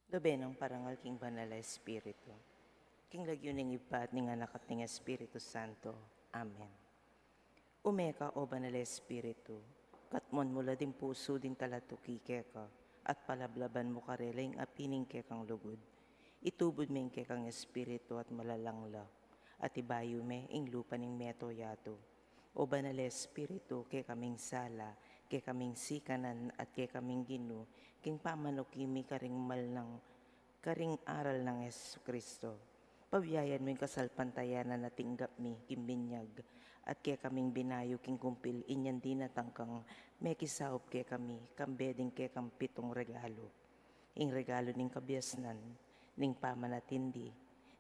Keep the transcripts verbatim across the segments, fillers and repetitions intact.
Lube nang parangal king Banal a Espiritu. King lagyu ning Ibpa at ning Anak at ning Espiritu Santo. Amen. Ume ka, o Banal a Espiritu, katmuan mu la ding pusu ding talatuki keka, at palablaban mu karela ing api ning kekang lugud. Itubud me ing kekang espiritu at malalang la, at ibayu me ing lupa ning meto yatu. O Banal a Espiritu, kekaming sala, kekaming sikanan, at kekaming Ginu, king pamanuki mi karing mal nang, karing aral nang Jesucristo. Pabiayan mu ing kasalpantayanan a tinggap mi king binyag, at kekaming binayu king kumpil inyang dinatang kang mekisaup kekami, kambe ding kekang pitung regalu. Ing regalu ning kabiasnan, ning pamanatindi,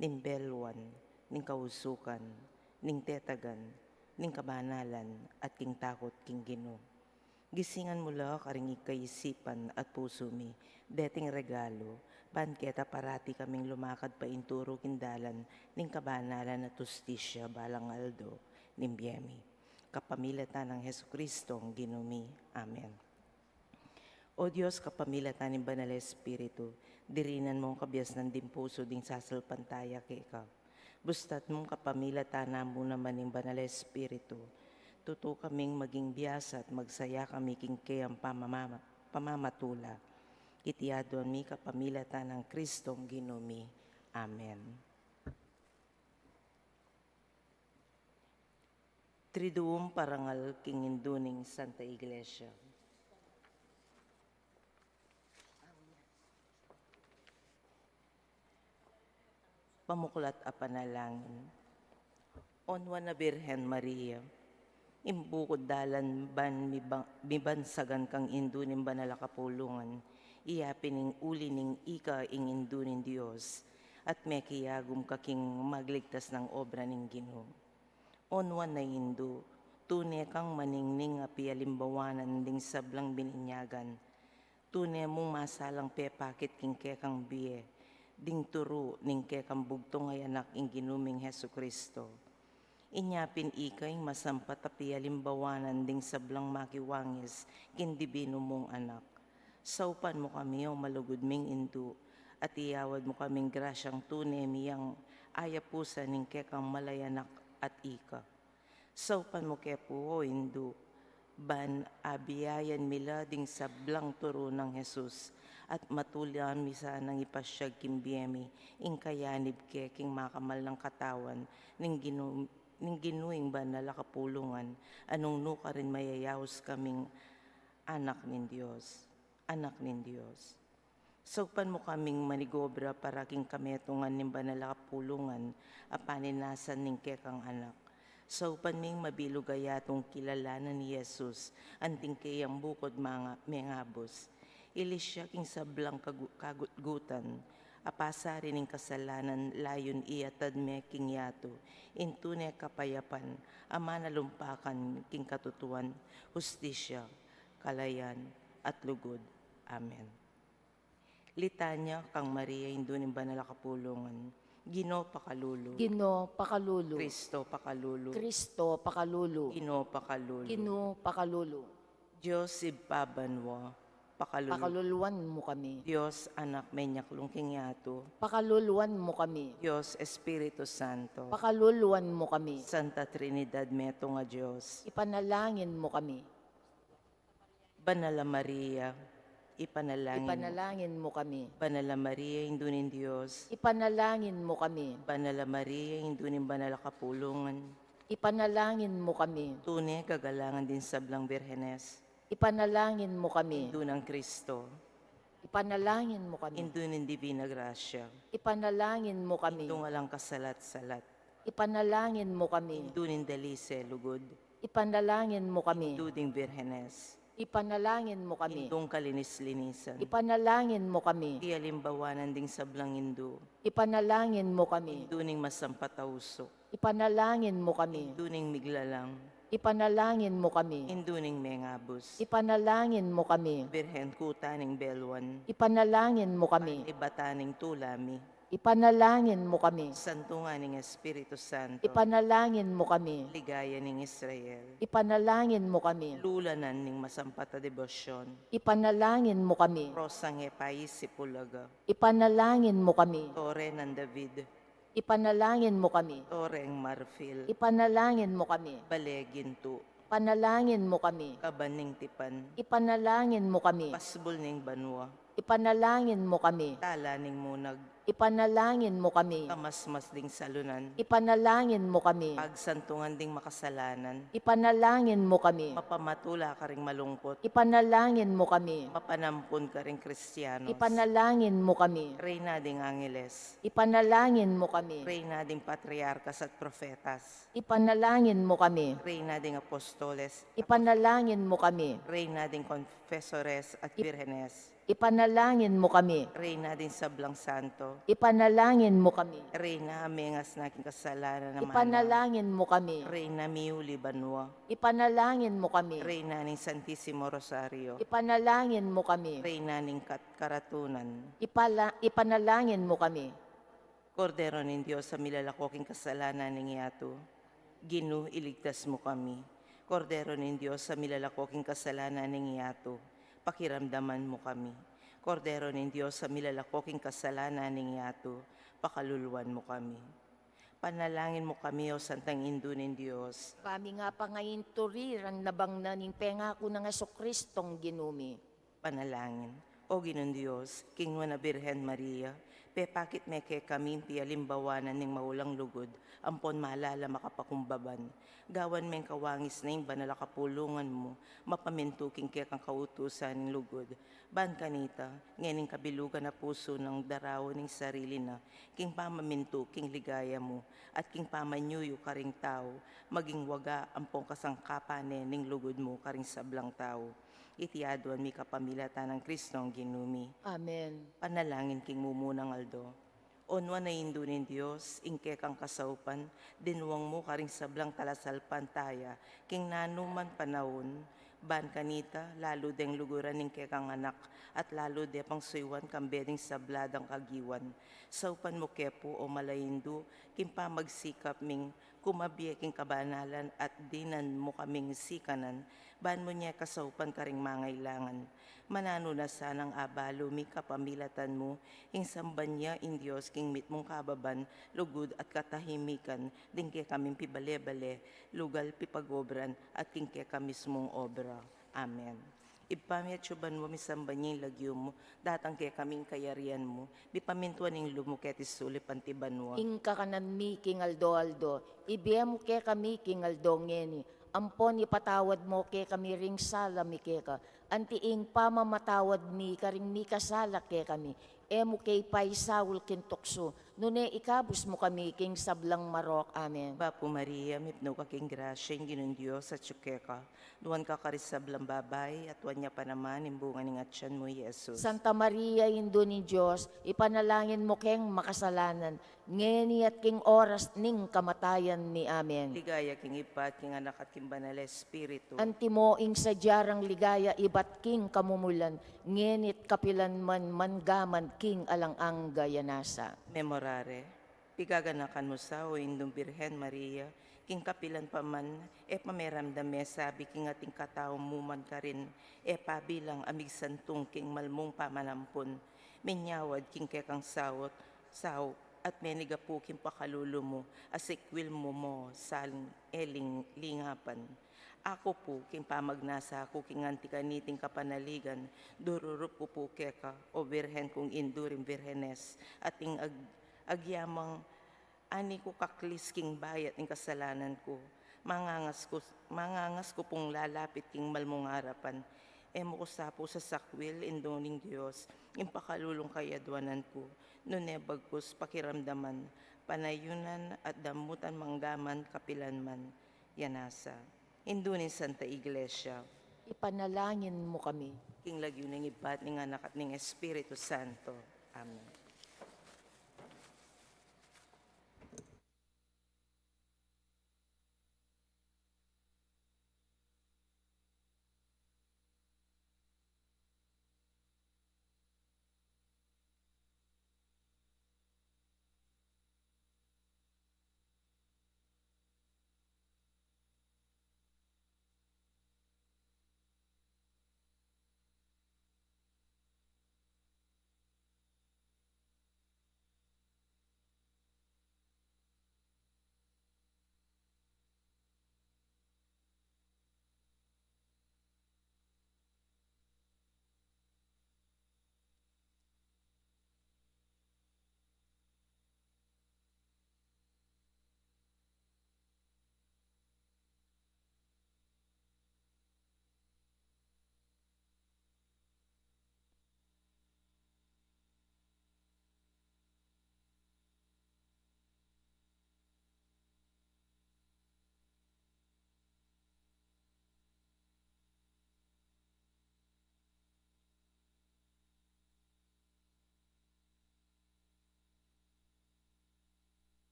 ning belwan, ning kausukan, ning tetagan, ning kabanalan, at king takut king Ginu. Gisingan mu la karing kaisipan at pusu mi deting regalu, ban keta parati kaming lumakad painturu king dalan ning kabanalan at hustisya balang aldo ning bie mi. Kapamilatan nang Jesucristong Ginu mi. Amen. O Dios, kapamilatan ning Banal a Espiritu, dirinan mu ing kabiasnan ding pusu ding sasalpantaya keka. Busta't mu kapamilatan na mu naman ning Banal a Espiritu, tutu kaming maging biasa at magsaya kami king keyang pamamama-, pamamatula. Iti aduan mi kapamilatan nang Kristong Ginu mi. Amen. Triduum parangal king indu ning Santa Iglesia. Pamuklat a panalangin. O Nuan a Birhen Maria, ing bukud dalan ban miba-, mibansagan kang indu ning banal a kapulungan, iya pin ing uli ning ika ing indu ning Dios, at mekiagum ka king magligtas nang obra ning Ginu. O Nuan a Indu, Tune kang maningning a pialimbawanan ding sablang bininyagan. Tune mung masalang pepakit king kekang bie ding turu ning kekang bugtung a Anak, ing Ginu ming Jesucristo. Inya pin ika ing masampat a pialimbawanan ding sablang makiwangis king dibinu mung Anak. Saupan mu kami, o malugud ming Indu, at iyawad mu kaming grasyang tune mi yang ayapusan ning kekang malayanak at ika. Saupan mu ke pu, o Indu, ban abiayan mi la ding sablang turu nang Jesus, at matula mi sanang ipasyag king bie mi ing kayanib ke king makamal nang katawan ning Ginu, ning Ginu ing banal a kapulungan, a nung nukarin mayayaus kaming anak ning Dios, anak ning Dios. Saupan mu kaming manigobra para king kametungan ning banal a kapulungan a paninasan ning kekang Anak. Saupan ming mabilug a yatung kilalanan i Jesus, anting keyang bukod manga-, mengabus. Ilis ya king sablang kagu-, kagutgutan, a pasari ning kasalanan layun iyatad me king yatu ing tune kapayapan a manalumpakan king katutuan, hustisya, kalayan, at lugud. Amen. Litanya kang Maria, Indu ning Banal a Kapulungan. Ginu, pakalulu. Ginu, pakalulu. Kristo, pakalulu. Kristo, pakalulu. Ginu, pakalulu. Ginu, pakalulu. Dios Ibpa banua, pakalulu. Pakaluluan mu kami. Dios Anak, menyaklung king yatu. Pakaluluan mu kami. Dios Espiritu Santo. Pakaluluan mu kami. Santa Trinidad, metung a Dios. Ipanalangin mu kami. Banal a Maria, ipanalangin. Ipanalangin mu kami. Banal a Maria, Indu ning Dios. Ipanalangin mu kami. Banal a Maria, Indu ning Banal a Kapulungan. Ipanalangin mu kami. Tune kagalangan ding sablang birhenes. Ipanalangin mu kami. Indu nang Kristo. Ipanalangin mu kami. Indu ning Divina Gracia. Ipanalangin mu kami. Indung alang kasalat-salat. Ipanalangin mu kami. Indu ning dalise lugud. Ipanalangin mu kami. Indu ding birhenes. Ipanalangin mu kami. Indung kalinis-linisan. Ipanalangin mu kami. Pialimbawanan ding sablang indu. Ipanalangin mu kami. Indu ning masampat a usuk. Ipanalangin mu kami. Indu ning miglalang. Ipanalangin mu kami. Indu ning mengabus. Ipanalangin mu kami. Birhen kuta ning beluan. Ipanalangin mu kami. Panibatan ning tula mi. Ipanalangin mu kami. Santungan ning Espiritu Santo. Ipanalangin mu kami. Ligaya ning Israel. Ipanalangin mu kami. Lulanan ning masampat a debosyon. Ipanalangin mu kami. Rosang e paisip ulaga. Ipanalangin mu kami. Tore nang David. Ipanalangin mu kami. Toreng marfil. Ipanalangin mu kami. Bale gintu. Ipanalangin mu kami. Kaban ning tipan. Ipanalangin mu kami. Pasbul ning banua. Ipanalangin mu kami. Tala ning munag. Ipanalangin mu kami. Kamasmas ding salunan. Ipanalangin mu kami. Pagsantungan ding makasalanan. Ipanalangin mu kami. Mapamatula karing malungkut. Ipanalangin mu kami. Mapanampun karing Kristiyanos. Ipanalangin mu kami. Reyna ding angeles. Ipanalangin mu kami. Reyna ding patriarkas at profetas. Ipanalangin mu kami. Reyna ding apostoles. Ipanalangin mu kami. Reyna ding konfesores at birhenes. Ipanalangin mu kami. Reyna ding sablang santo. Ipanalangin mu kami. Reyna mengas na king kasalanan a manaw. Ipanalangin mu kami. Reyna miuli banua. Ipanalangin mu kami. Reyna ning Santisimo Rosario. Ipanalangin mu kami. Reyna ning kat-, karatunan. Ipala-, ipanalangin mu kami. Kordero ning Dios a milalako king kasalanan ning yatu, Ginu, iligtas mu kami. Kordero ning Dios a milalako king kasalanan ning yatu, pakiramdaman mu kami. Kordero ning Dios a milalako king kasalanan ning yatu, pakaluluan mu kami. Panalangin mu kami, o Santang Indu ning Dios. Ba mi nga pangainturi rang nabang na ning pengaku nang Jesucristong Ginu mi. Panalangin. O Ginung Dios, king nuan a Birhen Maria, pepakit me kekami ing pialimbawanan ning maulang lugud ampon malalam a kapakumbaban. Gawan meng kawangis na ing banal a kapulungan mu, mapamintu king kekang kautusan ning lugud. Ban kanita, ngening kabilugan a pusu nang daraun ning sarili na, king pamamintu king ligaya mu, at king pamanyuyu karing tau, maging waga ampong kasangkapan ne ning lugud mu karing sablang tau. Iti aduan mi kapamilatan nang Kristong Ginu mi. Amen. Panalangin king mumunang aldo. O nuan a Indu ning Dios, ing kekang kasaupan, dinuang mu karing sablang talasalpantaya, king nanuman panaun, ban kanita, lalu deng luguran ning kekang anak, at lalu de pang suyuan kambe ding sabla dang kagiwan. Saupan mu ke pu, o Mala Indu, king pamagsikap ming kumabie king kabanalan at dinan mu kaming sikanan, ban mu nye kasaupan karing mangailangan. Mananu na sanang abalu mi kapamilatan mu, ing samban ya ing Dios king mitmung kababan, lugud at katahimikan, ding kekaming pibale-bale, lugal pipagobran, at king keka mismung obra. Amen. Ibpa mi, atsu ka banua, misamban ya ing lagyu mu, datang kekami ing kayarian mu, mipamintuan ing lub mu keti sulip anti banua. Ing kakanan mi king aldo-aldo, ibie mu kekami king aldo ngeni, ampon ipatawad mu kekami ring sala mi keka, anti ing pamamatawad mi karing mikasala kekami, e mu ke ipaisaul king tuksu, nune ikabus mu kami king sablang marok. Amen. Bapu Maria, mipnu ka king grasya, ing Ginung Dios atsu keka. Nuan ka karing sablang babai, at nuan ya pa naman ing bunga ning atian mu, Jesus. Santa Maria, Indu ning Dios, ipanalangin mu keng makasalanan, ngeni at king oras ning kamatayan mi. Amen. Ligaya king Ibpa at king Anak at king Banal a Espiritu. Antimo ing sadya rang ligaya ibat king kamumulan, ngeni at kapilan man, mangga man king alang angga. Yanasa. Memorare. Pigaganakan mu sa, o Indung Birhen Maria, king kapilan pa man, e pa meramdam mesabi king ating katau mu man karin, e pa bilang a migsantung king malmung pamanampun, minyawad king kekang saup, saup, at menigapu king pakalulu mu, a sikwil mu mo saling e ling-, lingapan. Aku pu, king pamagnasa ku king anti kaniting kapanaligan, dururup ku pu keka, o Birhen kung Indu ring Birhenes, at ing ag-, agyamang ani ku kaklis king bayat ning kasalanan ku. Mangangas ku, mangangas ku pung lalapit king malmung arapan. E mu ku sa pu sasakwil, Indu ning Dios, ing pakalulung kayadwanan ku, nune bagkus pakiramdaman, panayunan at damutan mangga man kapilan man. Yanasa. Indu ning Santa Iglesia. Ipanalangin mu kami. King lagyu ning Ibpa at ning Anak at ning Espiritu Santo. Amen.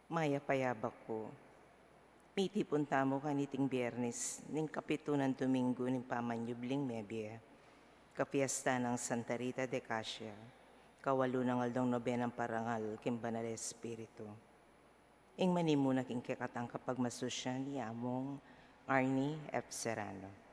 Mayap a yabak pu. Mitipun tamu kaniting Biernes ning kapitu nang Domingo ning pamanyubling mebie, kapiesta nang Santa Rita de Cascia, kawalu nang aldong nobenang parangal king Banal a Espiritu. Ing manimuna king kekatang kapagmasusyan i Among Arnie F. Serrano.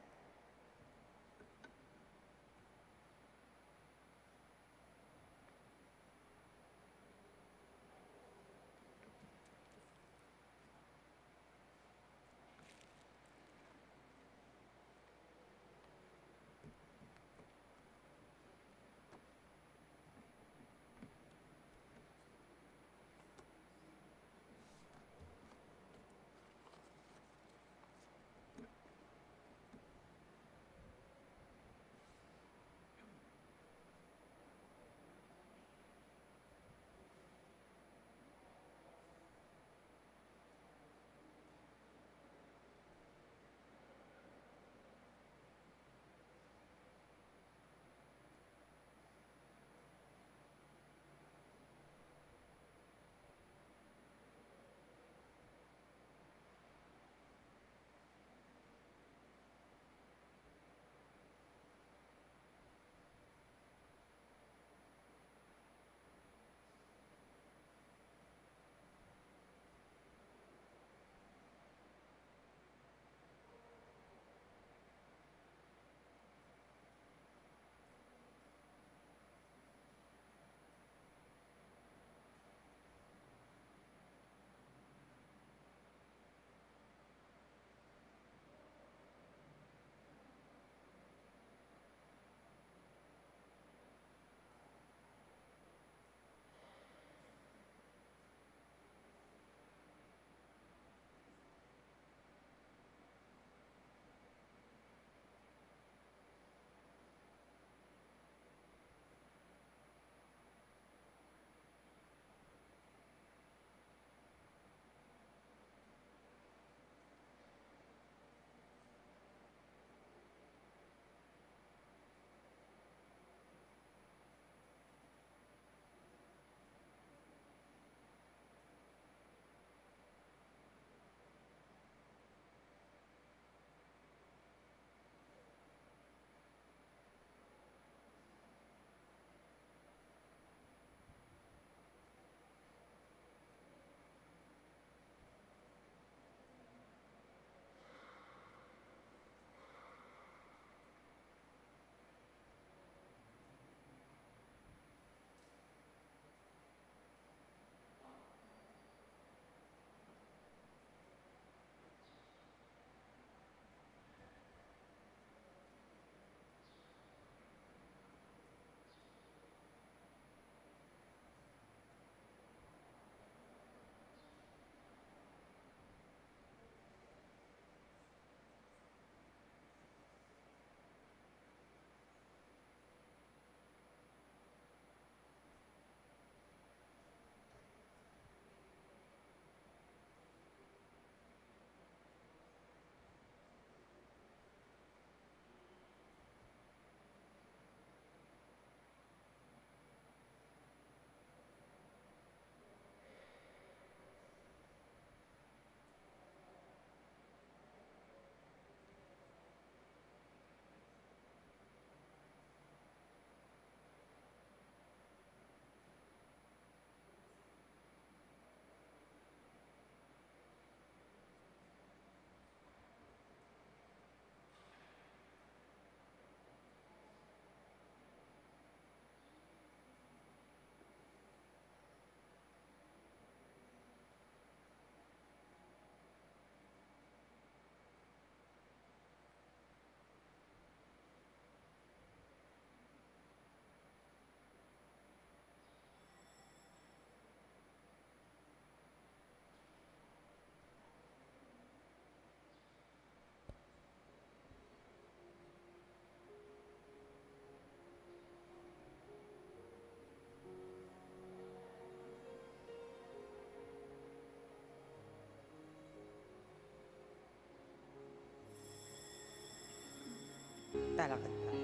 Talakad tamu.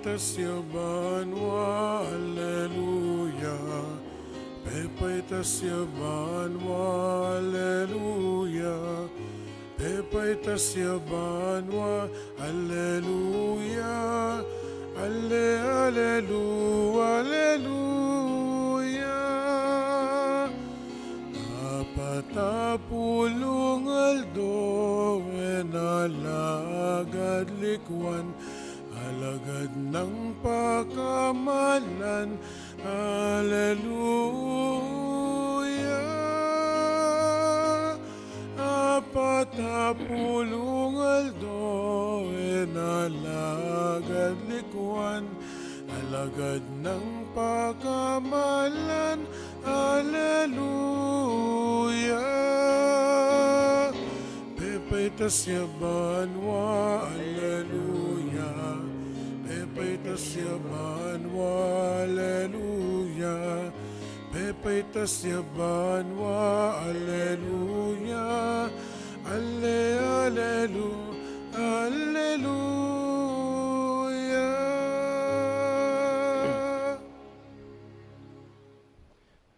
Pepaitas ya banua, aleluya. Pepaitas ya banua, aleluya. Pepaitas ya banua, aleluya. Ale, alelu, aleluya. Apat a pulung aldo e na alagad likuan, alagad nang pakamalan. Aleluya. Apat a pulung aldo e na alagad likuan, alagad nang pakamalan. Aleluya. Pepaitas ya banua, aleluya. Pepaitas ya banua, aleluya. Pepaitas ya banua, aleluya. Ale, alelu, aleluya.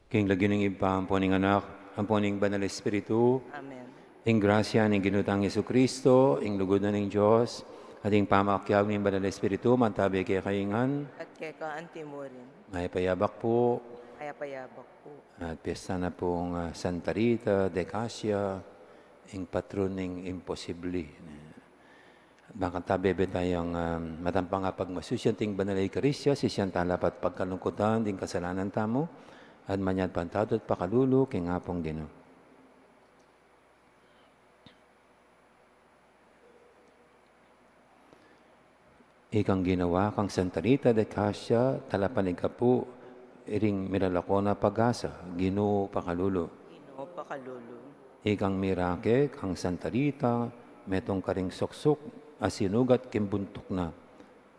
King lagyu ning Ibpa, ampo ning Anak, ampo ning Banal Espiritu. Amen. Ing grasya ning Ginu tang Jesucristo, ing lugud na ning Dios, at ing pamakiabe ning Banal Espiritu, mantabi kekayu ngan. At keka antimurin. Mayap a yabak pu. Mayap a yabak pu. At piyesta na pung, ah, Santa Rita de Casia, ing patron ning imposible. Bakanta bebe tayang, ah, matampang a pagmasusyan ding Banal a Eukaristia, sisian tala pa at pagkalungkutan ding kasalanan tamu, at manyad pantado at pakalulu king Apung Ginu. Ikang ginawa kang Santa Rita de Casia, talapanyaya pu iring milalako na pag-asa, Ginu pakalulu. Ginu pakalulu. Ikang mirake kang Santa Rita, metung karing suksuk a sinugat king buntuk na.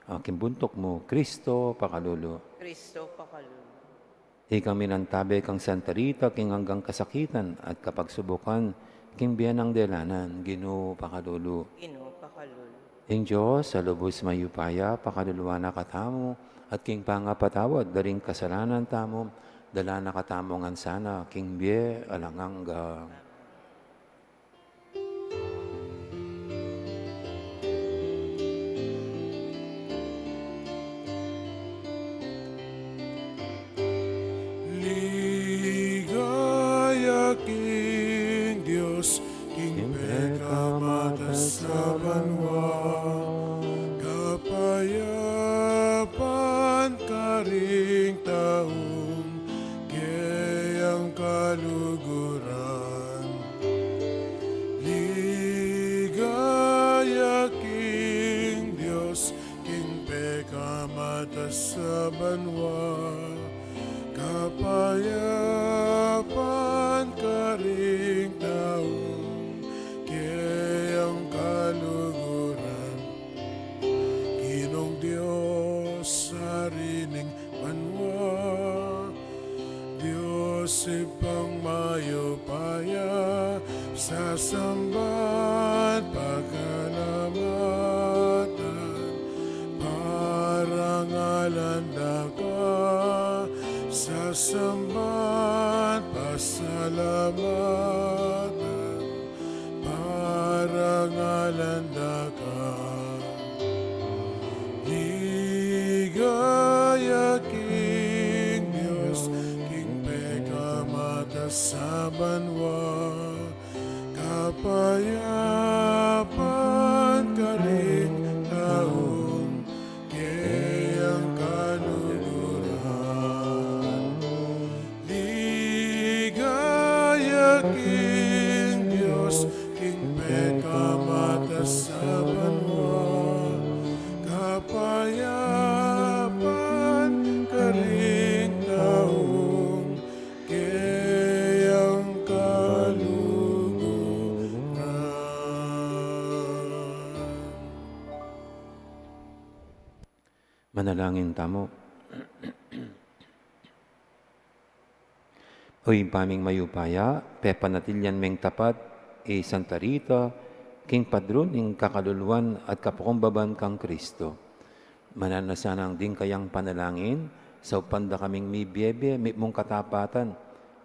Ah, king buntuk mu, Kristo pakalulu. Kristo pakalulu. Ikang minantabe kang Santa Rita king anggang kasakitan at kapagsubukan king bie nang delanan, Ginu pakalulu. Ginu pakalulu. Ing Dios a lubus mayupaya, pakaluluan na katamu, at king pangapatawad da ring kasalanan tamu, dala na katamu ngan sana king bie alang angga. Ligaya king Dios, king pekamatas a banua, kapayapan karing taung keyang kaluguran. Ligaya king Dios, king pekamatas a banua, kapayapan karing taung keyang kaluguran. Ginung Dios, Ari ning banua, Dios Ibpang mayupaya, sasamban, pakalamatan, parangalan da ka, sasamban, pasalamatan, parangalan da ka. Ligaya king Dios, king pekamatas a banua, kapayapan karing taung keyang kaluguran. Ligaya king Dios, king pekamatas a banua, kapayapan karing taung keyang kaluguran. Manalangin tamu. O Ibpa ming mayupaya, pepanatilyan meng tapat i Santa Rita king padron ning kakaluluan at kapakumbaban kang Kristo. Mananu na sanang ding kayang panalangin, saupan da kaming mibie-bie mung katapatan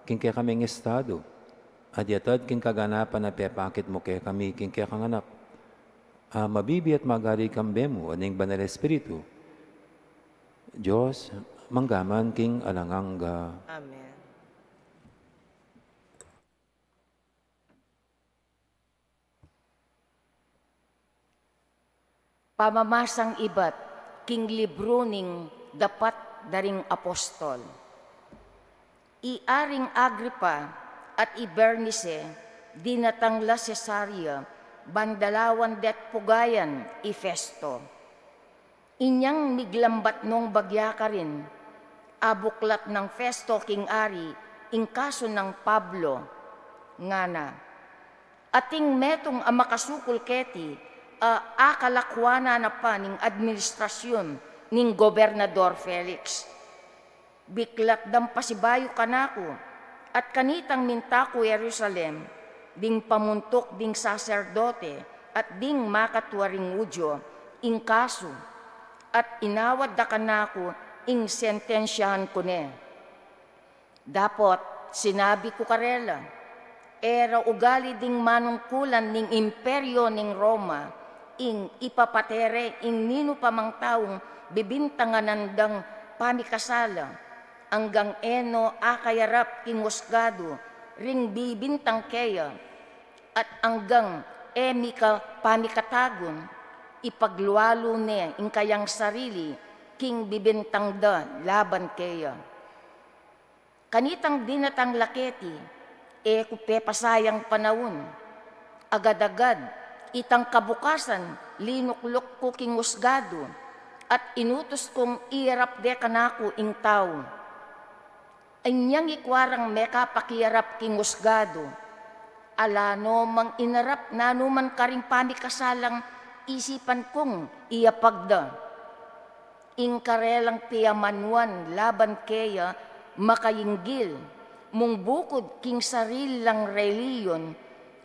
king kekaming estadu, at iatad king kaganapan a pepakit mu kekami king kekang Anak, a mabibie at magari kambe mu at ning Banal Espiritu, Dios, mangga man king alang angga. Amen. Pamamasang ibat king libru ning Dapat da ring Apostol. I Aring Agripa at i Bernice dinatang la Cesarea, ban dalawan det pugayan i Festo. Inyang miglambat nong bagya karin, abuklat nang Festo king ari ing kasu nang Pablo, ngana, ating metung a makasukul keti a akalakuanan na pa ning administrasyun ning Gobernador Felix. Biklat dang pasibayu kanaku, at kanitang minta ku Jerusalem, ding pamuntuk ding saserdote at ding makatua ring Judio ing kasu, at inawad da kanaku ing sentensyahan ku ne. Dapot sinabi ku karela, e ra ugali ding manungkulan ning Imperio ning Roma ing ipapate re ing ninu pa mang taung bibintangan dang pamikasala, anggang e no akayarap king usgadu ring bibintang keya, at anggang e mika pamikatagun, ipaglualu ne ing kayang sarili king bibintang da laban keya. Kanitang dinatang la keti, e ku pepasayang panaun. Agad-agad, itang kabukasan, linukluk ku king usgadu, at inutus kung iyarap de kanaku ing tau. Inyang ikua rang mekapakiyarap king usgadu, ala no mang inarap nanuman karing pamikasalang isipan kung iyapag da. Ing karelang piamanuan laban keya makainggil, mung bukud king sarili lang relihiyon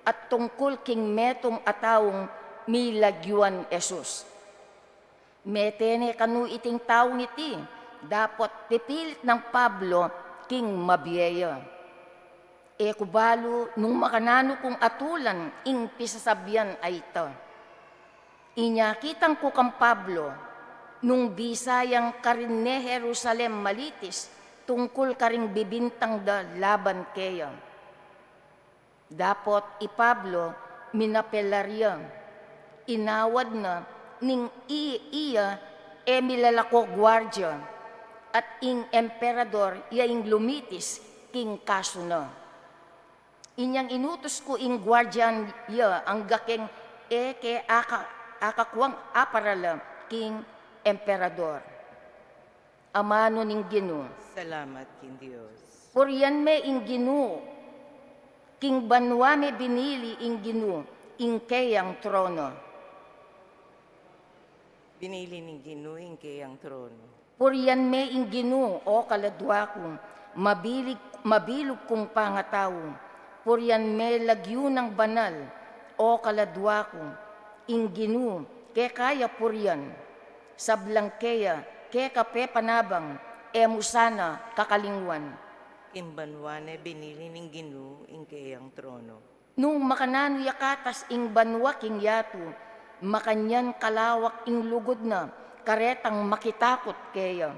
at tungkul king metung a taung milagyuan Jesus. Mete ne kanu iting taung iti, dapot pipilit nang Pablo king mabie ya. E ku balu nung makananu kung atulan ing pisasabian a ita. Inya kitang ku kang Pablo, nung bisa yang karin ne Jerusalem malitis tungkul karing bibintang da laban keya. Dapot i Pablo, minapela ria. Inawad na ning i-, iya e milalako guardia, at ing emperador ya ing lumitis king kasu na. Inyang inutus ku ing guardian ya angga keng e ke aka-, akakuang aparala king emperador. Amanu ning Ginu. Salamat king Dios. Purian me ing Ginu, king banua me binili ing Ginu ing keyang trono. Binili ning Ginu ing keyang trono. Purian me ing Ginu, o kaladua ku, mabilig, mabilug kung pangatau. Purian me lagyu nang banal, o kaladua ku, ing Ginu, keka ya purian. Sablang keya, keka pepanabang, e mu sana kakalingwan. King banua ne binili ning Ginu ing keyang trono. Nung makananu ya katas ing banua king yatu, makanyan kalawak ing lugud na, karetang makitakut keya.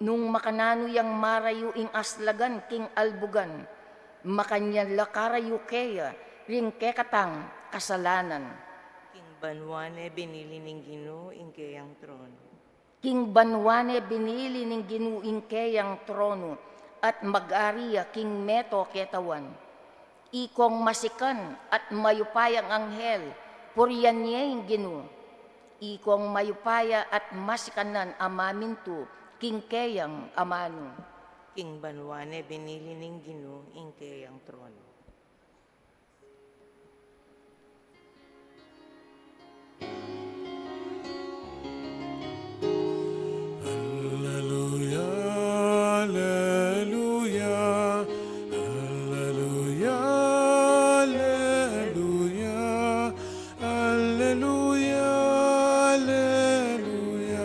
Nung makananu yang marayu ing aslagan king albugan, makanyan la karayu keya ring kekatang kasalanan. King banua ne binili ning Ginu ing keyang trono. King banua ne binili ning Ginu ing keyang trono, at mag-ari ya king meto ketawan. Ikong masikan at mayupayang anghel, purian ye ing Ginu. Ikong mayupaya at masikanan a mamintu king keyang amanu. King banua ne binili ning Ginu ing keyang trono. Alleluia, alleluia, alleluia, alleluia, alleluia, alleluia.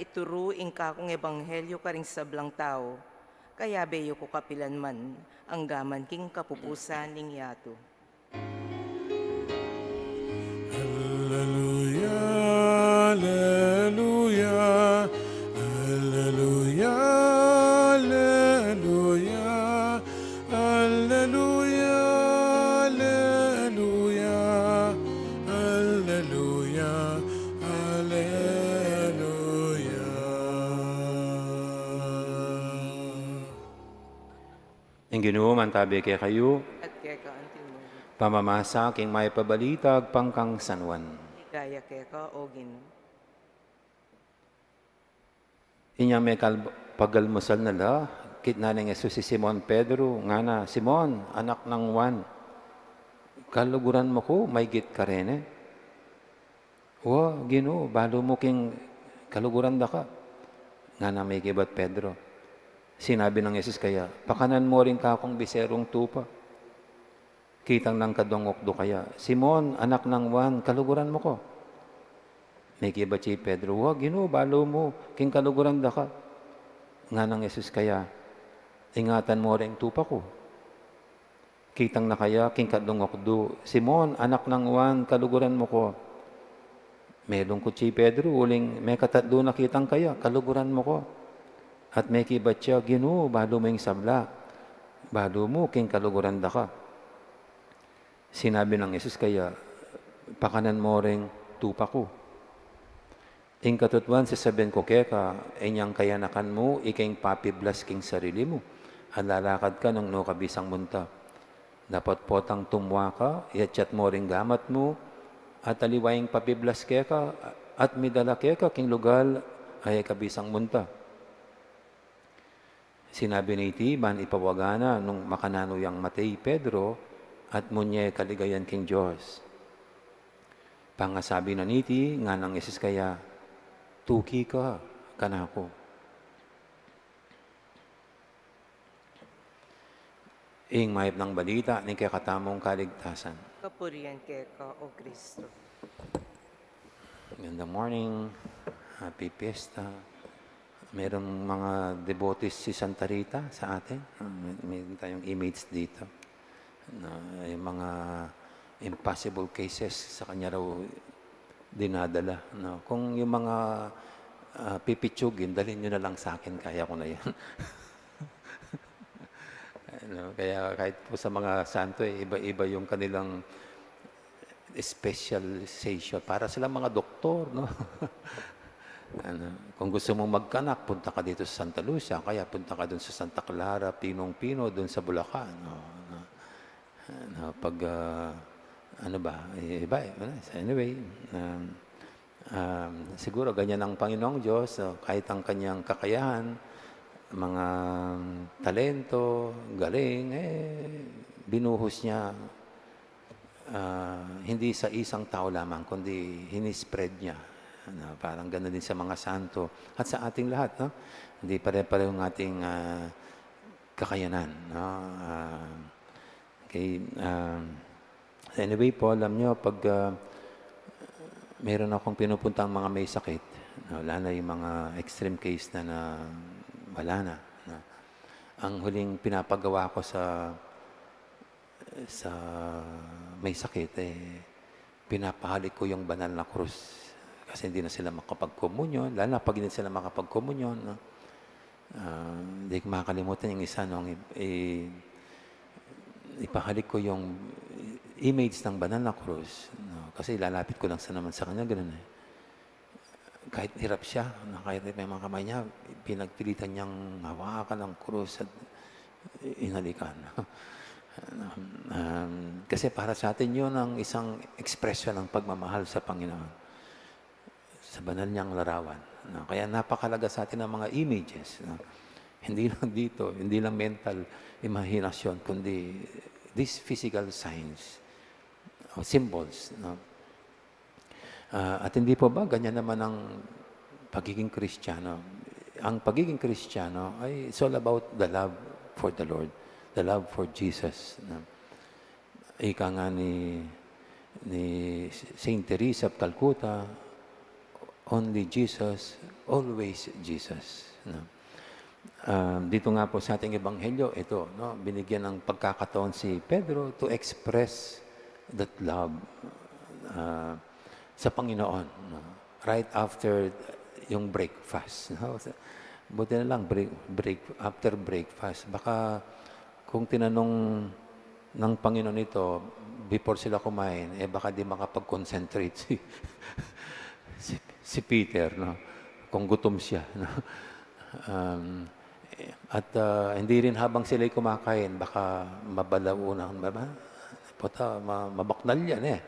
ituru ing kakung ebanghelyo karing sablang tau, kayabe yu ku kapilan man, angga man king kapupusan ning yatu. Alleluia, alleluia, alleluia, alleluia, alleluia, alleluia, alleluia, alleluia. Ing Ginu mantabi kekayu. At keka antimu. Pamamasa king mayap a balita agpang kang San Juan. Ligaya keka, O Ginu. Inyang mekal-, pagalmusal na la, kitnan nang Jesus i Simon Pedro, ngana, "Simon, anak nang Juan, kaluguran mu ku maygit kareni?" "Wa, Ginu, balu mu king kaluguran da ka," ngana mekibat Pedro. Sinabi nang Jesus kaya, "Pakanan mu ring kakung biserung tupa." Kitang nang kadwang ukdu kaya, "Simon, anak nang Juan, kaluguran mu ku?" Mekibat ya i Pedro, "Wa, Ginu, balu mu king kaluguran da ka," ngana nang Jesus kaya, "Ingatan mu ring tupa ku." Kitang na kaya king kadwang ukdu, "Simon, anak nang Juan, kaluguran mu ku?" Melungkut ya i Pedro, uling mekatatlu na kitang kaya, "Kaluguran mu ku?" At mekibat ya, "Ginu, balu mu ing sabla. Balu mu king kaluguran da ka." Sinabi nang Jesus kaya, "Pakanan mu ring tupa ku." Ing katutuan, sasabian ku keka, inyang kayanakan mu ika ing papiblas king sarili mu, at lalakad ka nung nu ka bisang munta. Dapot potang tumua ka, iyatyat mu ring gamat mu, at aliwa ing papiblas keka, at midala keka king lugal a e ka bisang munta. Sinabi na iti ban ipawaga na nung makananu yang mate i Pedro, at munye kaligayan king Dios. Pangasabi na niti, ngana nang Jesus kaya, "Tuki ka kanaku." Ing mayap nang balita ning kekatamung kaligtasan. Kapurian keka, O Kristo. Magandang morning. Happy Fiesta. Merong mga devotees si Santa Rita sa atin. Ah, may, meron tayong image dito. Na, yung mga impossible cases sa kanya raw dinadala, no? Kung yung mga, ah, pipitsugin, dalhin nyo na lang sa akin, kaya ko na yan. Ano, kaya kahit po sa mga santo, eh, iba-iba yung kanilang specialization. Para silang mga doktor, no? Ano, kung gusto mong magkanak, punta ka dito sa Santa Lucia, kaya punta ka dun sa Santa Clara, Pinong Pino, dun sa Bulacan, no? No? Ano, pag, ah, ano ba, eh, iba, eh, ano, so anyway, um, um, siguro ganyan ang Panginoong Diyos, so, kahit ang kanyang kakayahan, mga talento, galing, eh, binuhos niya, ah, hindi sa isang tao lamang, kundi hinispread niya. Ano, parang ganun din sa mga santo at sa ating lahat, no? Hindi pare-pareho ang ating, ah, kakayanan, no? Ah, okay, um, anyway po, alam nyo, pag, ah, meron akong pinupuntang mga may sakit, no, lalo na yung mga extreme case na, na wala na, no? Ang huling pinapagawa ko sa, sa may sakit, eh, pinapahalik ko yung banal na krus. Kasi hindi na sila makapagkomunyon, lalo na pag hindi sila makapagkomunyon, no? Ah, hindi ko makakalimutan yung isa, nung i-, i-, ipahalik ko yung image ng banal na krus, no? Kasi lalapit ko lang sa naman sa kanya, ganun eh. Kahit hirap siya, no? Kahit may mga kamay niya, pinagpilitan niyang hawakan ang krus at inalikan. Um, kasi para sa atin yun ang isang ekspresyon ng pagmamahal sa Panginoon, sa banal niyang larawan, no? Kaya napakalaga sa atin ang mga images, no? Hindi lang dito, hindi lang mental imahinasyon, kundi these physical signs o symbols, no? Ah, at hindi po ba ganyan naman ang pagiging Kristiyano? Ang pagiging Kristiyano ay it's all about the love for the Lord, the love for Jesus, no? Ika nga ni, ni Saint Teresa of Calcutta, Only Jesus, always Jesus, no? Ah, dito nga po sa ating ebanghelyo, ito, no, binigyan ng pagkakataon si Pedro to express that love, ah, sa Panginoon, no? Right after yung breakfast, no? Buti na lang, break, break, after breakfast. Baka kung tinanong ng Panginoon ito before sila kumain, eh, baka di makapag-concentrate si, si, si Peter, no? Kung gutom siya, no? Um, eh, at, ah, hindi rin habang sila'y kumakain, baka mabalaunan, ba, ba? Puta, ma-, mabaknal yan, eh.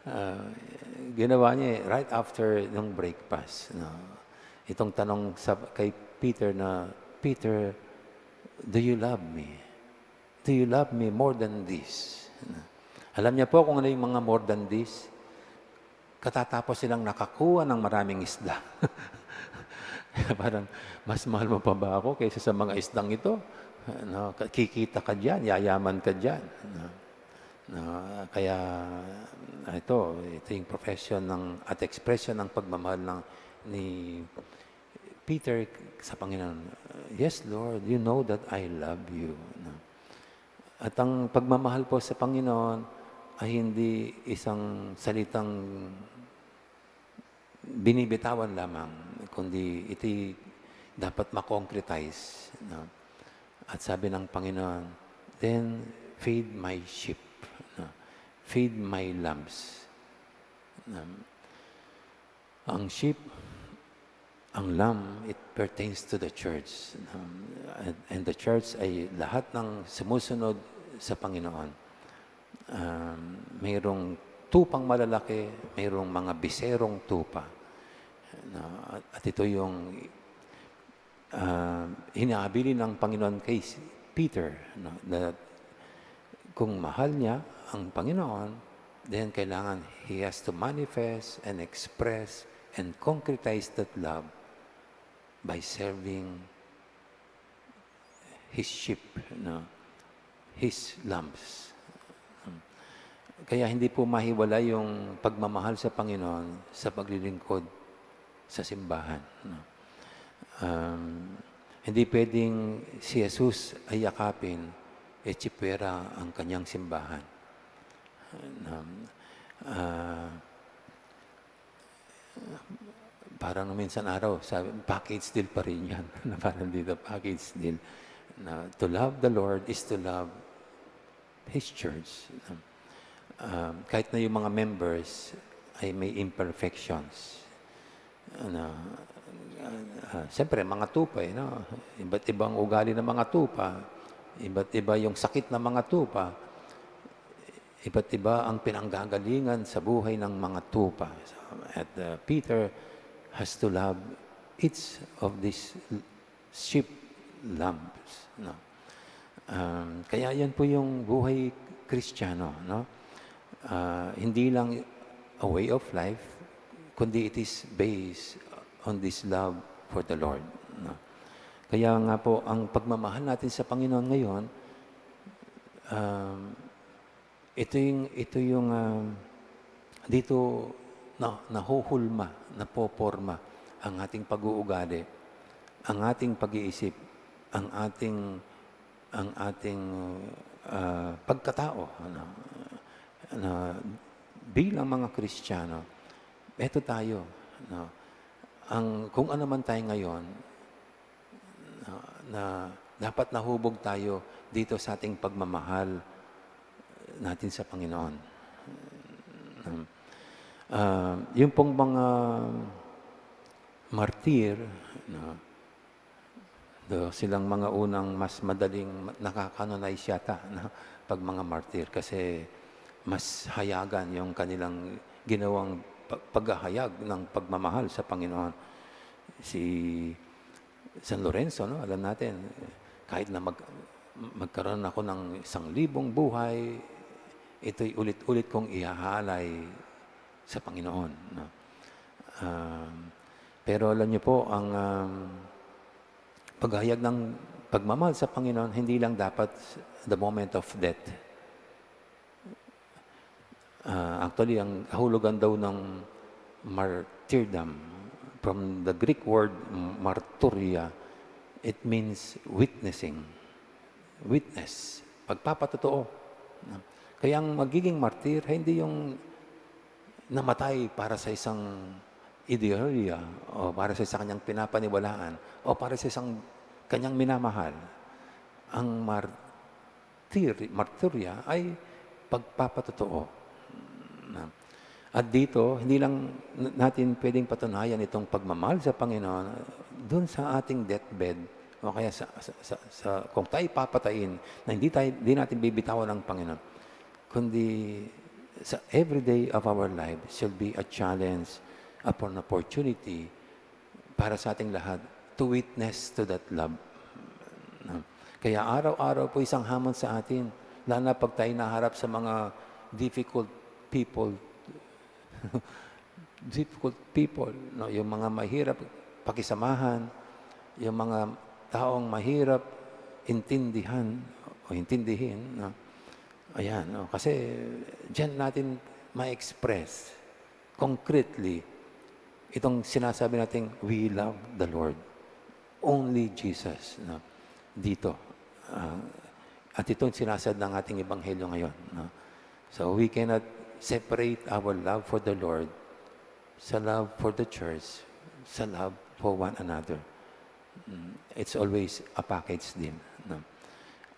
Ah, ginawa niya, eh, right after ng breakfast, no? Itong tanong sa, kay Peter na, "Peter, do you love me? Do you love me more than this?" Alam niya po kung ano yung mga more than this? Katatapos silang nakakuha ng maraming isda. Parang, "Mas mahal mo pa ba ako kaysa sa mga isdang ito?" No? Kikita ka diyan, yayaman ka diyan. No? No? Kaya, ito, ito yung profession ng, at expression ng pagmamahal ng, ni Peter sa Panginoon. "Yes, Lord, you know that I love you." No? At ang pagmamahal po sa Panginoon ay hindi isang salitang binibitawan lamang, kundi ito'y dapat ma-concretize, no? At sabi ng Panginoon, "Then feed my sheep, no? Feed my lambs." No? Ang sheep, ang lamb, it pertains to the church. Um, and, and the church ay lahat ng sumusunod sa Panginoon. Um, mayroong tupang malalaki, mayroong mga biserong tupa. Na, at, at ito yung, ah, hinahabilin ng Panginoon kay si-, Peter, no, na kung mahal niya ang Panginoon, then kailangan he has to manifest and express and concretize that love by serving his sheep, no? His lambs. Kaya hindi po mahiwalay yung pagmamahal sa Panginoon sa paglilingkod sa simbahan, no? Um, hindi pwedeng si Jesus ay yakapin, e tsipwera ang kanyang simbahan. Um, ah, parang minsan araw, sabi, package deal pa rin yan. Na parang dito, package deal. Na to love the Lord is to love His church. Um, kahit na yung mga members ay may imperfections. Ano, ah, siyempre, mga tupa, eh, no? Iba't ibang ugali ng mga tupa. Iba't iba yung sakit ng mga tupa. Iba't iba ang pinanggagalingan sa buhay ng mga tupa. So, at, uh, Peter has to love each of these sheep, lambs, no? Um, kaya yan po yung buhay Kristiyano, no? Ah, hindi lang a way of life, kundi it is based on this love for the Lord, no? Kaya nga po, ang pagmamahal natin sa Panginoon ngayon, um, ito yung, ito yung, ah, dito na, nahuhulma, napoporma ang ating pag-uugali, ang ating pag-iisip, ang ating, ang ating, ah, pagkatao, ano, na bilang mga Kristiyano, eto tayo, no? Ang, kung ano man tayo ngayon, na, na dapat nahubog tayo dito sa ating pagmamahal natin sa Panginoon. Um, ah, yung pong mga martir, no, do silang mga unang mas madaling ma-, nakakanonize yata, no, pag mga martir kasi mas hayagan yung kanilang ginawang pa-, paghahayag ng pagmamahal sa Panginoon. Si San Lorenzo, no? Alam natin, kahit na mag-, magkaroon ako ng isang libong buhay, ito'y ulit-ulit kong ihahalay sa Panginoon, no? Um, pero alam niyo po, ang, um, paghayag ng pagmamahal sa Panginoon, hindi lang dapat the moment of death. Ah, actually, ang kahulugan daw ng, martyrdom. From the Greek word marturia, it means witnessing. Witness. Pagpapatotoo. Kaya ang magiging martir, hindi yung namatay para sa isang ideolohiya o para sa isang kanyang pinapaniwalaan o para sa isang kanyang minamahal. Ang martir, martirya ay pagpapatotoo. At dito, hindi lang natin pwedeng patunayan itong pagmamahal sa Panginoon dun sa ating deathbed o kaya sa, sa, sa, sa kung tayo papatayin na hindi tayo, hindi natin bibitawan ang Panginoon, kundi sa everyday of our life should be a challenge, upon opportunity para sa ating lahat to witness to that love. No? Kaya araw-araw po isang hamon sa atin, lalo na pag tayo naharap sa mga difficult people, difficult people, no? Yung mga mahirap pakisamahan, yung mga taong mahirap intindihan o intindihin, no? Ayan, no? Kasi diyan natin ma-express concretely itong sinasabi nating we love the Lord. Only Jesus, no? Dito. Ah, at ito ang sinasad ng ating ebanghelyo ngayon, no? So we cannot separate our love for the Lord sa love for the church, sa love for one another. Mm, it's always a package din, no?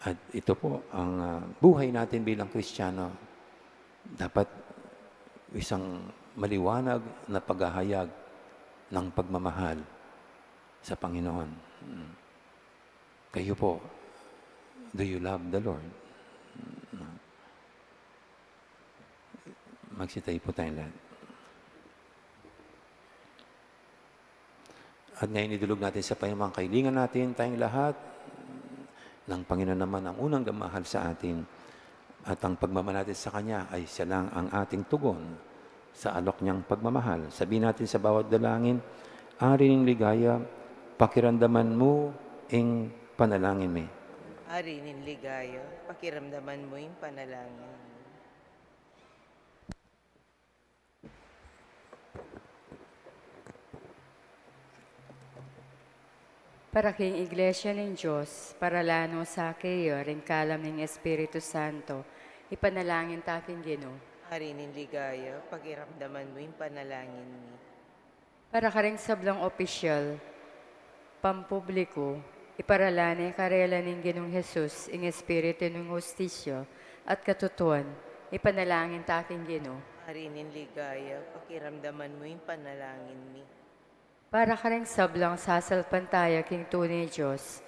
At ito po ang, ah, buhay natin bilang Kristiyano. Dapat isang maliwanag na paghahayag ng pagmamahal sa Panginoon. Mm. Kayo po, do you love the Lord? Mm. Magsitayo po tayong lahat. At ngayon, idulog natin sa Panginoon ang kahilingan natin, tayong lahat, nang Panginoon naman ang unang gamahal sa atin, at ang pagmamahal natin sa Kanya ay siya lang ang ating tugon sa alok niyang pagmamahal. Sabihin natin sa bawat dalangin, "Ari ning ligaya, pakiramdaman mu ing panalangin mi." Ari ning ligaya, pakiramdaman mu ing panalangin mi. Para king Iglesia ning Dios, para la no sa keya ring kalam ning Espiritu Santo, ipanalangin ta king Ginu. Ari ning ligaya, pakiramdaman mu ing panalangin mi. Para karing sablang opisyal, pampubliku, iparala ne karela ning Ginung Jesus ing espiritu ning hustisya at katutuan, ipanalangin ta king Ginu. Ari ning ligaya, pakiramdaman mu ing panalangin mi. Para karing sablang sasalpantaya king tune Dios,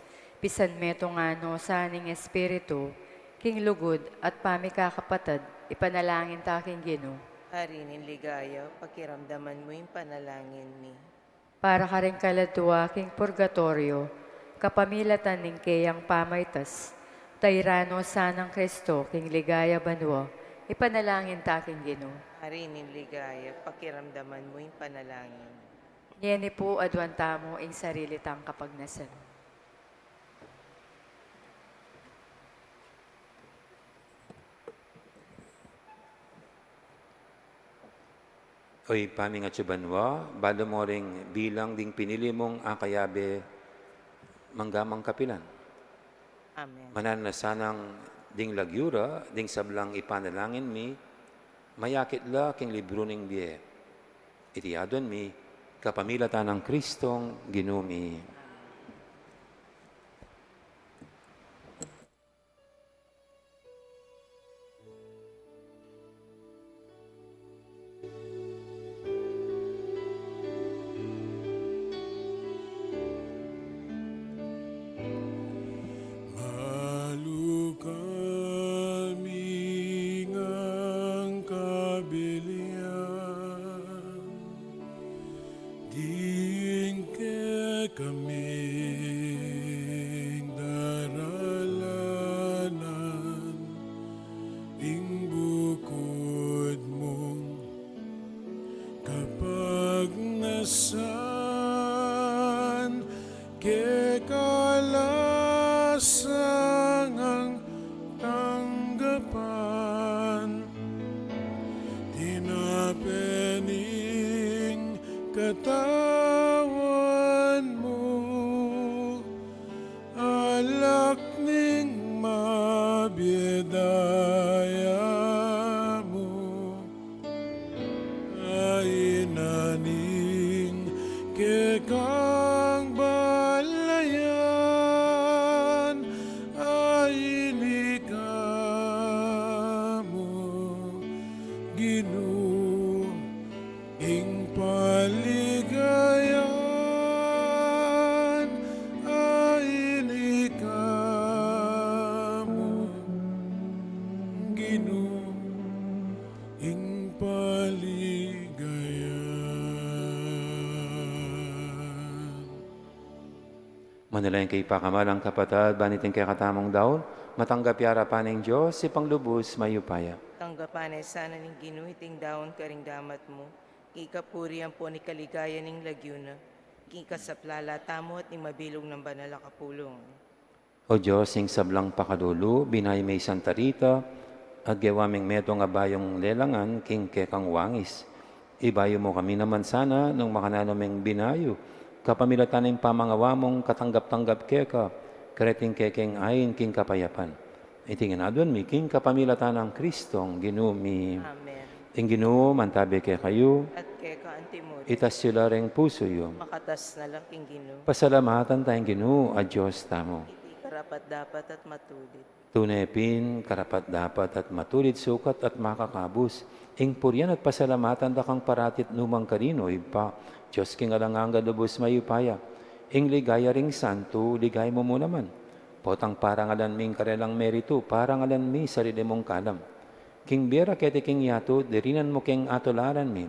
pisan metung no sa ning espiritu, king lugud at pamikakapatad, ipanalangin ta king Ginu. Ari ning ligaya, pakiramdaman mu ing panalangin mi. Para karing kaladua king purgatoryo, kapamilatan ning keyang pamaitas, tayran no sa nang Kristo king ligaya banua, ipanalangin ta king Ginu. Ari ning ligaya, pakiramdaman mu ing panalangin. Ngeni pu aduan tamu ing sarili tang kapagnasan. O Ibpa mi atsu ka banua, balu mu ring bilang ding pinili mung akayabe mangga mang kapilan. Amen. Mananu na sanang ding lagyu ra ding sablang ipanalangin mi, mayakit la king libru ning bie. Iti aduan mi kapamilatan nang Kristong Ginu mi. Balu kami ngan kabilian ding kekaming daralanan, ing bukud mung kapagnasan, keka la sangang tanggapan, tinape ning Manalangin kayu pakamalan kung kapatad, ban iting kekatamung daun, matanggap ya arapan ning Dios, Ibpang lubus mayupaya. Tanggapan na sana ning Ginu iting daun karing gamat mu, king kapurian ampon king kaligayan ning lagyu na, king kasaplalan tamu at ning mabilug nang banal a kapulungan. O Dios, ing sablang pakalulu, binayu me i Santa Rita, at gewa meng metung a bayung lelangan king kekang wangis. Ibayu mu kami naman sana nung makananu meng binayu, kapamilatan ning pamangawa mung katanggap-tanggap keka, kareting kekeng ain king kapayapan. Iti ngan aduan mi king kapamilatan nang Kristong Ginu mi. Amen. Ing Ginu mantabi kekayu. At keka antimurin. Itas yu la ring pusu yu. Makatas na la king Ginu. Pasalamatan taya ing Ginu a Dios tamu. Iti karapat-dapat at matulid. Tune pin karapat-dapat at matulid, sukat at makakabus, ing purian at pasalamatan da kang parati at nu man karin, O Ibpa, Dios king alang angga, lubus mayupaya. Ing ligaya ring santu, ligaya mu mu naman. Potang parangalan mi ing karelang meritu, parangalan mi sarili mung kalam. King bie ra keti king yatu, dirinan mu king atularan mi.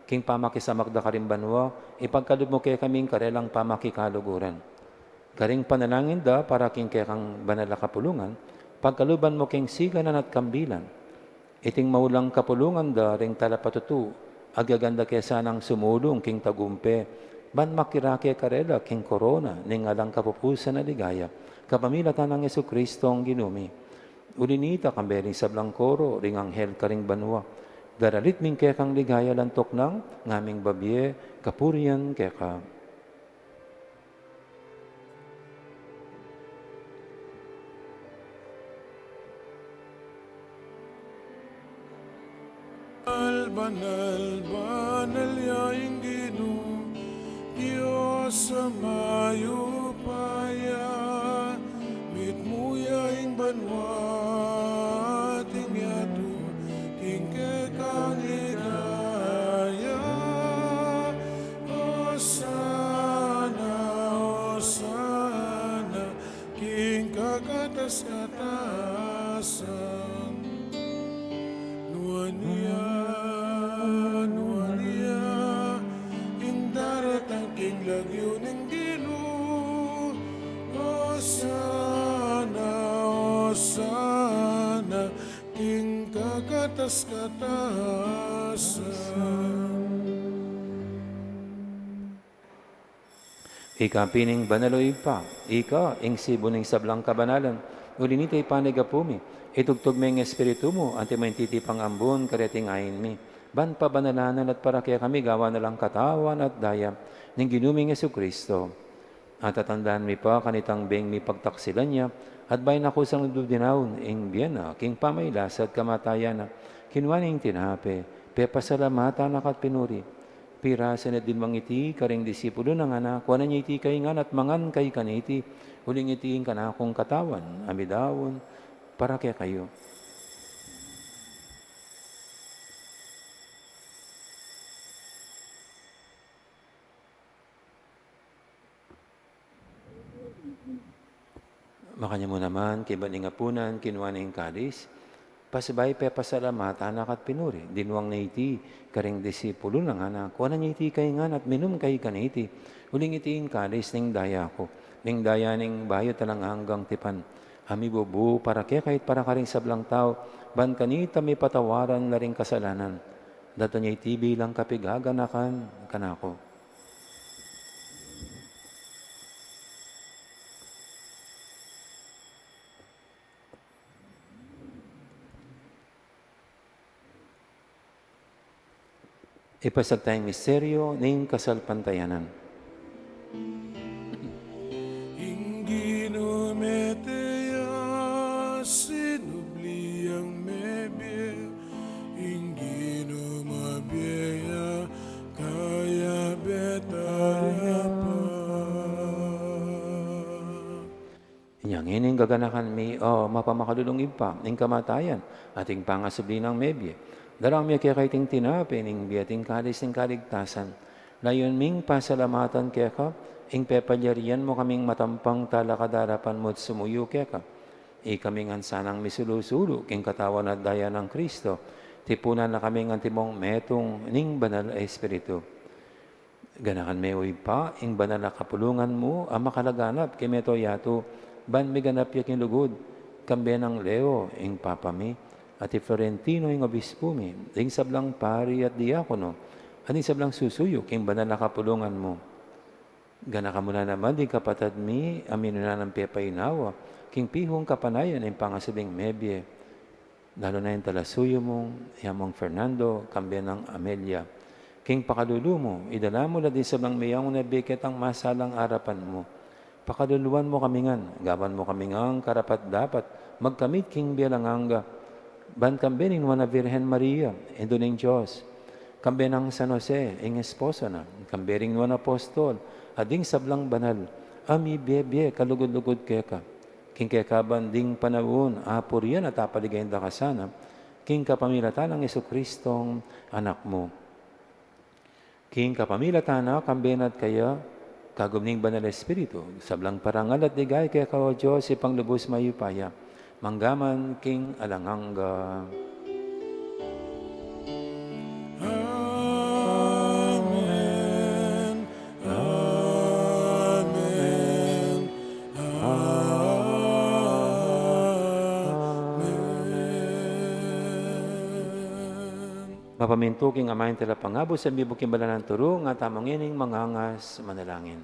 King pamakisamak da karing banua, ipagkalub mu kekami ing karelang pamakikaluguran. Karing panalangin da para king kekang banal a kapulungan, pagkaluban mu king siganan at kambilan. Iting maulang kapulungan da ring talapatutu, agyagan da ke sanang sumulung king tagumpe, ban makirake karela king korona ning alang kapupusan a ligaya, kapamilatan nang Jesucristong Ginu mi. Uli na nita, kambe ring sablang koro ring anghel karing banua, daralit mi ing kekang ligaya, lantuk nang ngaming babie kapurian keka. Banal, banal, banal ya ing Ginu, Dios a mayupaya. Mitmu ya ing banua at ing yatu king kekang ligaya. Osana, Osana king kakatas-katasan. Nuan ya, nuan ya ing daratang king lagyu ning Ginu. Osana, Osana king kakatas-katasan. Ika pin ing banal, O Ibpa, ika ing sibu ning sablang kabanalan. Uli na nita, ipanyawad mi, itugtug me ing Espiritu mu, antimo ing titipang ambun kareting ain mi, ban pabanalan na la at para kekami gawan na lang katawan at daya ning Ginu ming Jesucristo. At tatandaan mi pa kanitang beng mipagtaksilan ya, at bayu na kusang dinaun ing bie na king pamagkasakit at kamatayan na, kinua ne ing tinape, pepasalamatan na ka at pinuri, pirasan na at dinwang iti karing disipulu na, ngana, kuanan ye iti kayu ngan at mangan kayu kaniti, uling iti ing kanakung katawan a midaun para kekayu. Makanyan mu naman, kaybat ning apunan, kinua ne ing kalis, pasibayu pepasalamatan na ka at pinuri, dinwang ne iti karing disipulu na, ngana, kuanan ye iti kayu ngan at minum kayu kaniti, uling iti ing kalis ning daya ku, ning daya ning bayu at alang anggang tipan, a mibubu para kekayu at para karing sablang tau, ban kanita mipatawaran la ring kasalanan. Daptan ye iti bilang kapaganakan kanaku. Ipasiag taya ing misteryu ning kasalpantayanan. Ing Ginu mete ya, sinubli yang mebie, ing Ginu mabie ya, kayabe taya pa. Inya ngeni ing gaganakan mi, O mapamakalulung Ibpa, ing kamatayan at ing pangasubli nang mebie. Daraun mi keka iting tinape ning bie at ing kalis ning kaligtasan. Layun ming pasalamatan keka ing pepalyarian mu kaming matampang talakad king arapan mu at sumuyu keka. Ikami ngan sanang misulu-sulu king katawan at daya nang Kristo, tipunan na kaming antimong metung ning Banal a Espiritu. Ganakan me, O Ibpa, ing banal a kapulungan mu a makalaganap king mabilug a yatu, ban miganap ya king lugud, kambe nang Leo, ing Papa mi, at i Florentino, ing Obispu mi, ding sablang pari at diakono, at ding sablang susuyu king banal a kapulungan mu. Ganakan mu la naman ding kapatad mi a minuna nang pepainawa king pihung kapanayan ning pangasubling mebie, lalu na ing talasuyu mung i Among Fernando, kambe nang Amelia. King pakalulu mu, idala mu la ding sablang meyangu na bie ketang masalang arapan mu. Pakaluluan mu kami ngan, gawan mu kami ngan karapat-dapat magkamit king bie alang angga, ban kambe ning Nuan a Virgen Maria, Indu ning Dios, kambe nang San Jose, ing esposo na, kambe ring nuan a apostol, at ding sablang banal a mibie-bie kalugud-lugud keka. King kekaban ding panaun, apurian at apaligayan da ka sana, king kapamilatan nang Jesucristong Anak mu. King kapamilatan na, kambe na at kaya, kagum ning Banal a Espiritu, sablang parangal at ligaya keka, O Dios, Ibpang lubus mayupaya, mangga man king alang angga. Amen. Amen. Amen. Mapamintu king Ama ing Talapangabus, a mibuk king banal a turu, ngatamu ngening mangangas manalangin.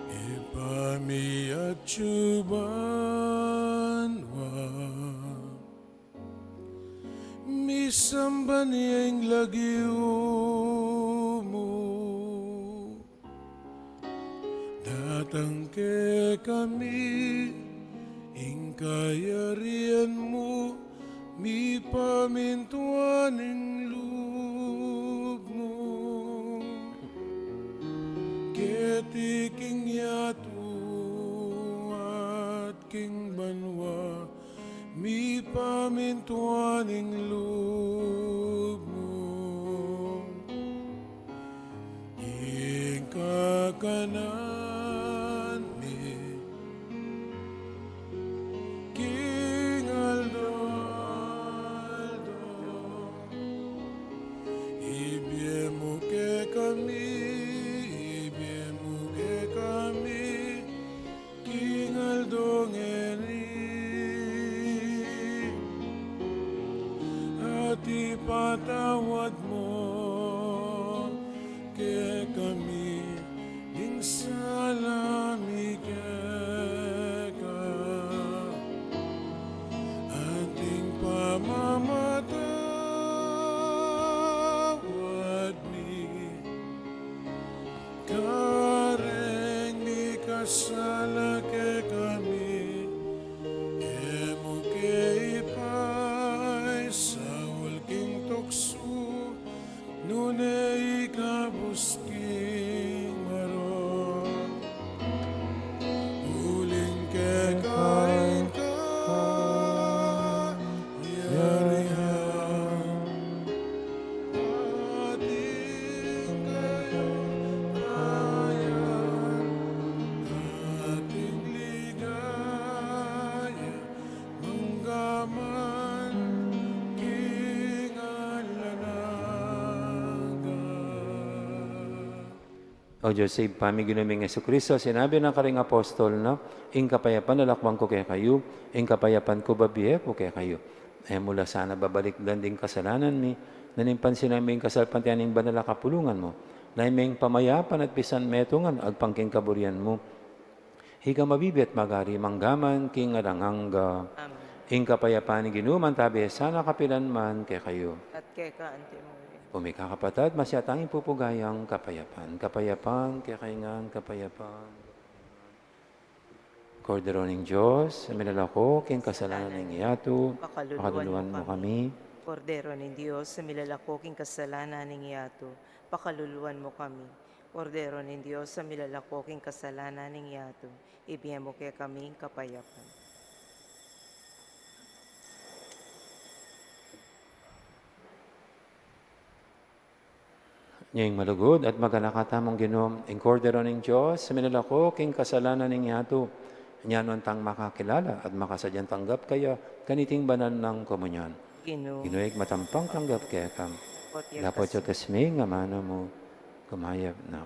Ibpa mi atsu banua, misamban ya ing lagyu mu. Datang kekami ing kayarian mu, mipamintuan ing lub mu keti king yatu at king banua, mipamintuan ing lub mu. Ing kakanan mi king aldo-aldo, ibie mu kekami, ibie mu kekami king aldo ngeni, at ipatawad mu kekami ing sala mi keka, anti ing pamamatawad mi kareng mikasala kekami, e mu ke ipaisaul king tuksu, nune ikabus king marok. Uling keka ing kayarian, at ing kayarian, at ing ligaya, mangga man king alang angga. O Dios, Ibpa mi, Ginu ming Jesucristo, sinabi na karing apostol na, ing kapayapan lalakwan ku kekayu, ing kapayapan ku babie ku kekayu. E mu la sana babalikdan ding kasalanan mi, nune pansinan mu ing kasalpantayanan ning banal a kapulungan mu, na ing pamayapa at pisanmetungan agpang king kaburian mu. Ika mabibie at magari mangga man king alang angga. Amen. Ing kapayapan ning Ginu mantabi sana kapilan man kekayu. At keka anti murin. Pumika kapatad, masyatang ing pupugayang kapayapan. Kapayapan kekayu ngan, kapayapan. Kordero ning Dios, a milalako king kasalanan ning yatu, pakaluluan mu kami. Kordero ning Dios, a milalako king kasalanan ning yatu, pakaluluan mu kami. Kordero ning Dios, a milalako king kasalanan ning yatu, ibie mu kekami ing kapayapan. Ing malugud at maganaka tamung Ginu, ing Kordero ning Dios, a minalako king kasalanan ning yatu. Nya nuan tang makakilala at makasadyang tanggap kaya kaniting banal nang komunyon. Ginu, Ginu, ing matampang tanggap keka. Dapot ya kasmi ing amanu mu, kumayap na.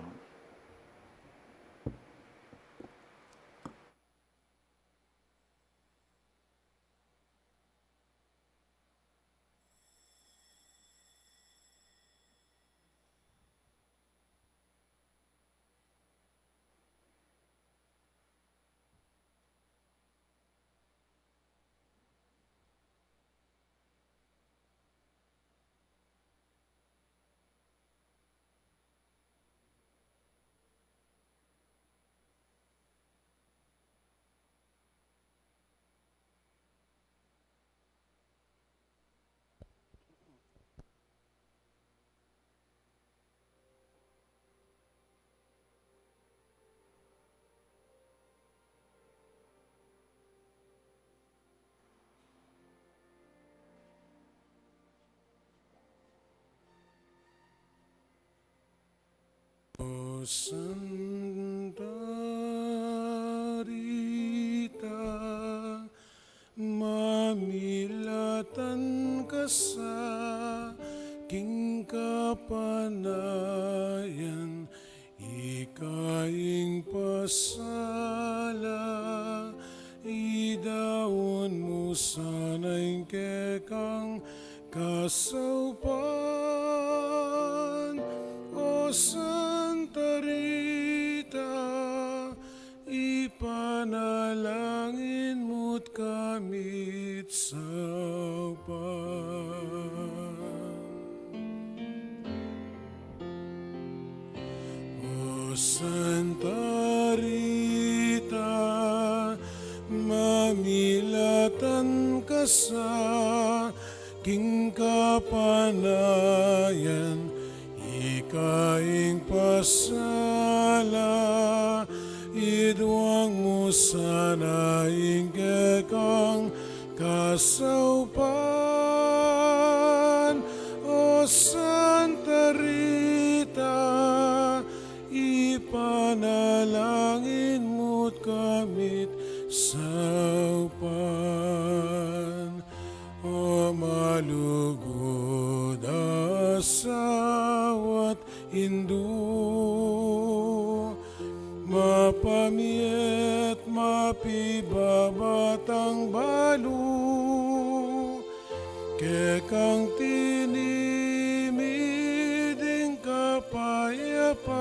O Santa Rita, mamilatan ka sa king kapanayan, ika ing pasala, idaun mu sana ing kekang kasaupan. O Santa Rita, ipanalangin mu't kamit saupan. O Santa Rita, mamilatan ka sa king kapanayan, ika ing pasala, iduang mu sana ing kekang kasaupan. O Santa Rita, ipanalangin mu't kamit saupan. O malugud a asawa't indu, mapamiet mapibabatang balu, kekang tinimid ing kapayapan,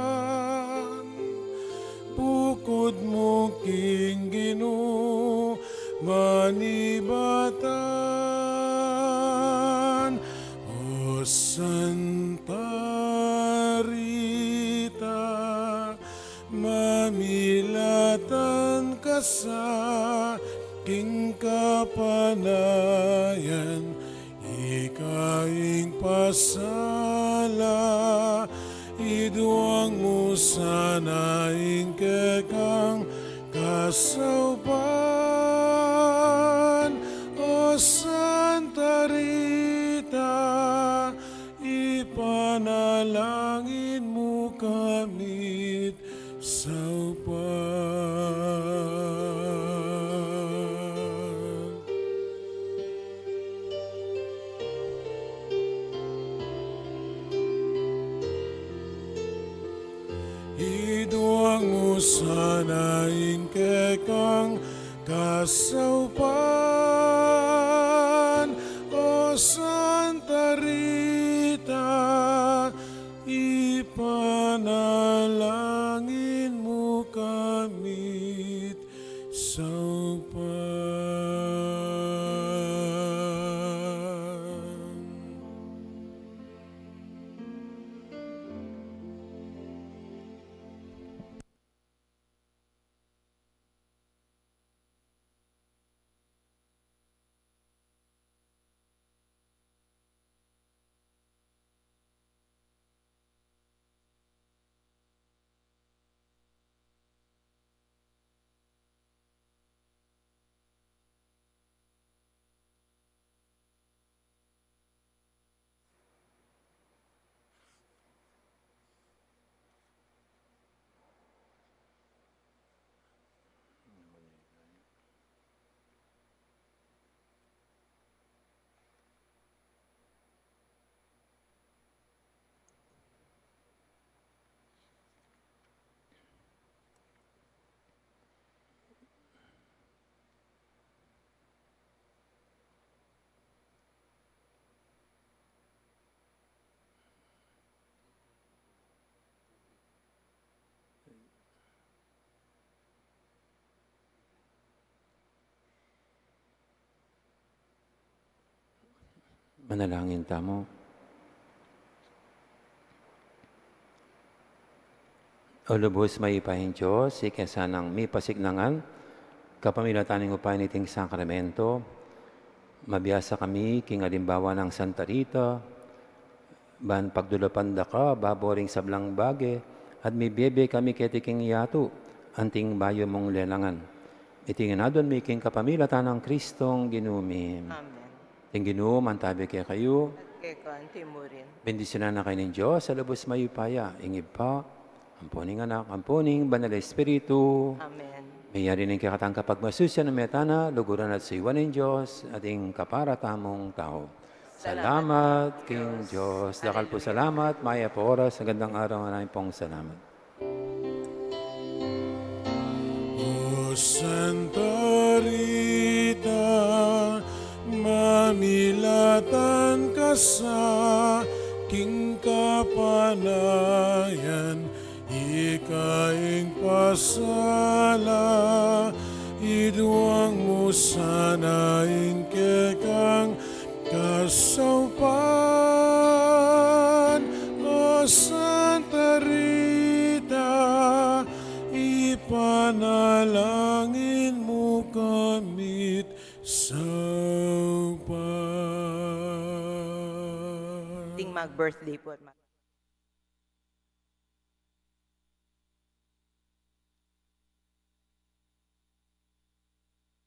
bukud mu king Ginu manibatan. O Santa Rita, mamilatan ka sa king kapanayan, ika ing pasala, iduang mu sana ing kekang kasaupan. O Santa Rita, ipanalangin mu kamit saupan. Iduang mu sana ing kekang kasaupan. O Santa Rita, ipanalangin mu kamit saupan. Manalangin tamu. O lubus mayupayang Dios, ika sanang mipasiknangan, kapamilatan ning upaya niting sakramento, mabiasa kami king alimbawa nang Santa Rita, ban pagdulapan da ka babo ring sablang bage, at mibie-bie kami keti king yatu, anting bayu mung lelangan. Iti ngan adwan mi king kapamilatan nang Kristong Ginu mi. Amen. Ing Ginu mantabi kekayu. At keka anti mu rin. Bendisyunan na kayu ning Dios a lubus mayupaya, ing Ibpa, ampo ning Anak, ampo ning Banal a Espiritu. Amen. Meyari ning kekatang kapagmasusian a meta na, luguran at suyuan ning Dios, at ing kapara tamung tau. Salamat king Dios. Dakal pu salamat, mayap a oras, magandang araw na pung salamat. O Santa Rita, mamilatan ka sa king kapanayan, ika ing pasala, iduang mu sana ing kekang kasaupan. O Santa Rita, ipanalangin mu kamit saupan. Ding mag-birthday po at mag-